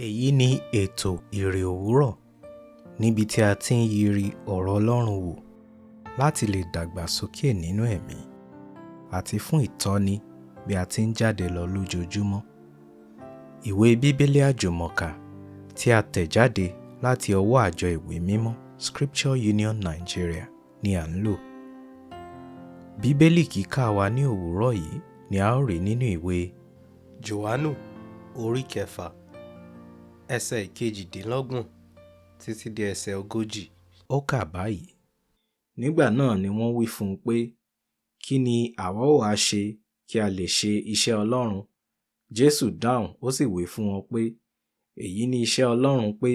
Èyí ni ètò Ìrè Òwúrọ̀ níbi tí a ti ń yiri ọ̀rọ̀ Ọlọ́run wò láti lè dàgbàsókè nínú ẹ̀mí àti fún ìtọ́ni bí a ti ń jáde lọ lójoojúmọ́. Ìwé Bíbélì Àjùmọ̀kà tí a tẹ̀ jáde láti ọwọ́ àjọ ìwé mímọ́ Scripture Union Nigeria ni à ń lò. Bíbélì kíkà wa ní òwúrọ̀ yìí ni a ó rí nínú ìwé Jòhánù orí kẹfà ẹsẹ̀ ìkejìdínlọ́gbọ̀n títí dé ẹsẹ̀ 40. Ó kà báyìí. Nígbà náà ni wọ́n wí fún un pé, Kí ni àwa ó ha ṣe kí a lè ṣe iṣẹ́ Ọlọ́run? Jésù dáhùn ó sì wí fún wọn pé, Èyí ni iṣẹ́ Ọlọ́run pé,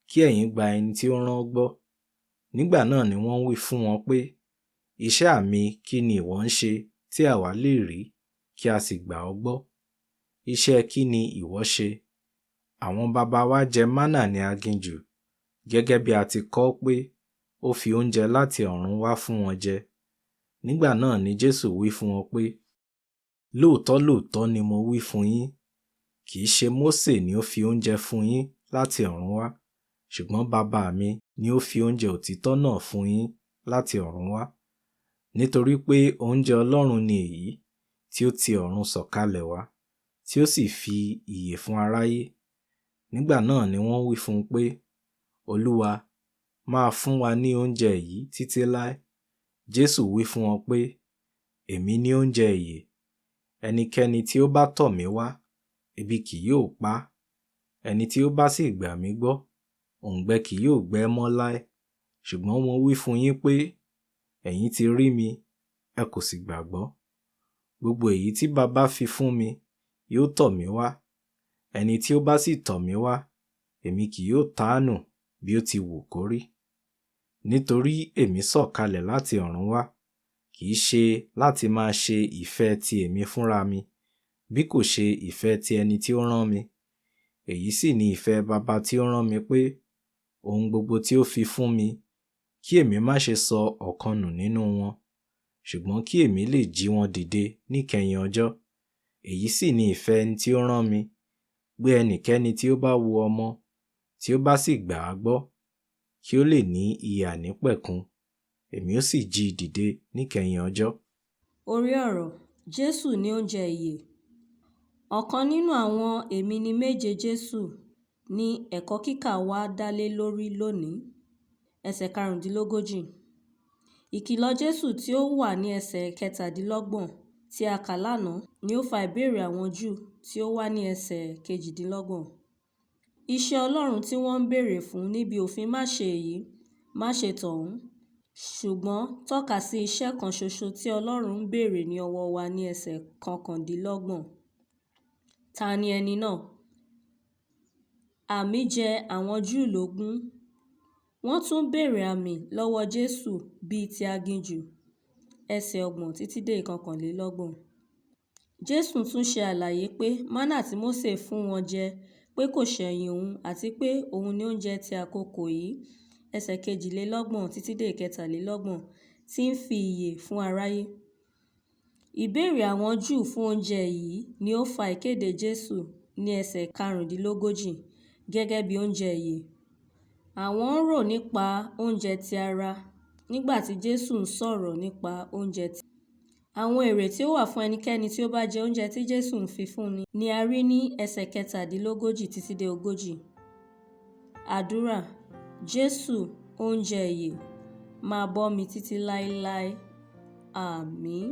kí ẹ̀yin gba ẹni tí ó rán gbọ́. Nígbà náà ni wọ́n wí fún wọn pé, Iṣẹ́ àmì kí ni ìwọ ń ṣe tí àwa lè rí kí a sì gbà ọ́ gbọ́? Iṣẹ́ kí ni ìwọ ṣe? Àwọn baba wa jẹ mánà ní aginjù, gẹ́gẹ́ bí a ti kọ ọ́ pé, ó fi oúnjẹ láti ọ̀run wá fún wọn jẹ. Nígbà náà ni Jésù wí fún wọn pé, Lóòótọ́ lóòótọ́ ni mo wí fún yín, kì í ṣe Mósè ni ó fi oúnjẹ fún yín láti ọ̀run wá, ṣùgbọ́n Baba mi ni ó fi oúnjẹ òtítọ́ náà fún yín láti ọ̀run wá. Nítorí pé oúnjẹ Ọlọ́run ni èyí tí ó ti ọ̀run sọ̀kalẹ̀ wá, tí ó sì fi ìyè fún aráyé. Nígbà náà ni wọ́n wí fún un pé, Olúwa, máa fún wa ní oúnjẹ yìí títí láé. Jésù wí fún wọn pé, Èmi ni oúnjẹ ìyè. Ẹnikẹ́ni tí ó bá tọ̀ mí wá, ebi kì yóò pa á. Ẹni tí ó bá sì gbà mí gbọ́, òǹgbẹ kì yóò gbẹ ẹ́ mọ́ láé. Ṣùgbọ́n mo wí fún yín pé, ẹ̀yin ti rí mi, ẹ kò sì gbàgbọ́. Gbogbo èyí tí Baba fi fún mi yóò tọ̀ mí wá. Ẹni tí ó bá sì tọ̀ mí wá, èmi kì yóò ta á nù bí ó ti wù kó rí. Nítorí èmi sọ̀kalẹ̀ láti ọ̀run wá, kì í ṣe láti máa ṣe ìfẹ́ ti èmi fúnra mi, bí kò ṣe ìfẹ́ ti ẹni tí ó rán mi. Èyí sì ni ìfẹ́ Baba tí ó rán mi pé, ohun gbogbo tí ó fi fún mi, kí èmi má ṣe sọ ọ̀kan nù nínú wọn, ṣùgbọ́n kí èmi lè jí wọn dìde níkẹyìn ọjọ́. Èyí sì ni ìfẹ́ ẹni tí ó rán mi, pé ẹnikẹ́ni tí ó bá wo ọmọ, tí ó bá sì gbà á gbọ́, kí ó lè ní ìyè àìnípẹ̀kun, èmi ó sì jí i dìde níkẹyìn ọjọ́. Orí ọ̀rọ̀ Jésù ní oúnjẹ ìyè. Ọ̀kan nínú àwọn èmi ni méje Jésù ní ẹ̀kọ́ kíkà wa dálé lórí lónìí. Ẹsẹ̀ 35. Ìkìlọ̀ Jésù tí ó wà ní ẹsẹ̀ 27 tí a kà lánàá ni ó fa ìbéèrè àwọn Júù tí ó wà ní ẹsẹ̀ 28. Iṣẹ́ Ọlọ́run tí wọ́n ń béèrè fún níbi òfin má ṣe èyí, má ṣe tọ̀hún, ṣùgbọ́n tọ́ka sí iṣẹ́ kan ṣoṣo tí Ọlọ́run ń béèrè ní ọwọ́ wa ní ẹsẹ̀ 29. Ta ni ẹni náà? Àmì jẹ àwọn Júù lógún. Wọ́n tún béèrè àmì lọ́wọ́ Jésù bíi ti aginjù, ẹsẹ̀ 30 títí dé 31. Jésù tún ṣe àlàyé pé mánà tí Mósè fún wọn jẹ pé kò ṣẹ̀yìn òun àti pé òun ni oúnjẹ ti àkókò yìí, ẹsẹ̀ 32 títí dé 33, tí ń fi ìyè fún aráyé. Ìbéèrè àwọn Júù fún oúnjẹ yìí ni ó fa ìkéde Jésù ní ẹsẹ̀ 35 gẹ́gẹ́ bí oúnjẹ ìyè. Àwọn ń rò nípa oúnjẹ ti ara nígbà tí Jésù ń sọ̀rọ̀ nípa oúnjẹ ti. Àwọn èrè tí ó wà fún ẹnikẹ́ni tí ó bá jẹ oúnjẹ tí Jésù ń fi fúnni ni a rí ní ẹsẹ̀ 37 títí dé 40. Àdúrà. Jésù, oúnjẹ ìyè, máa bọ́ mi títí láéláé. Àmín.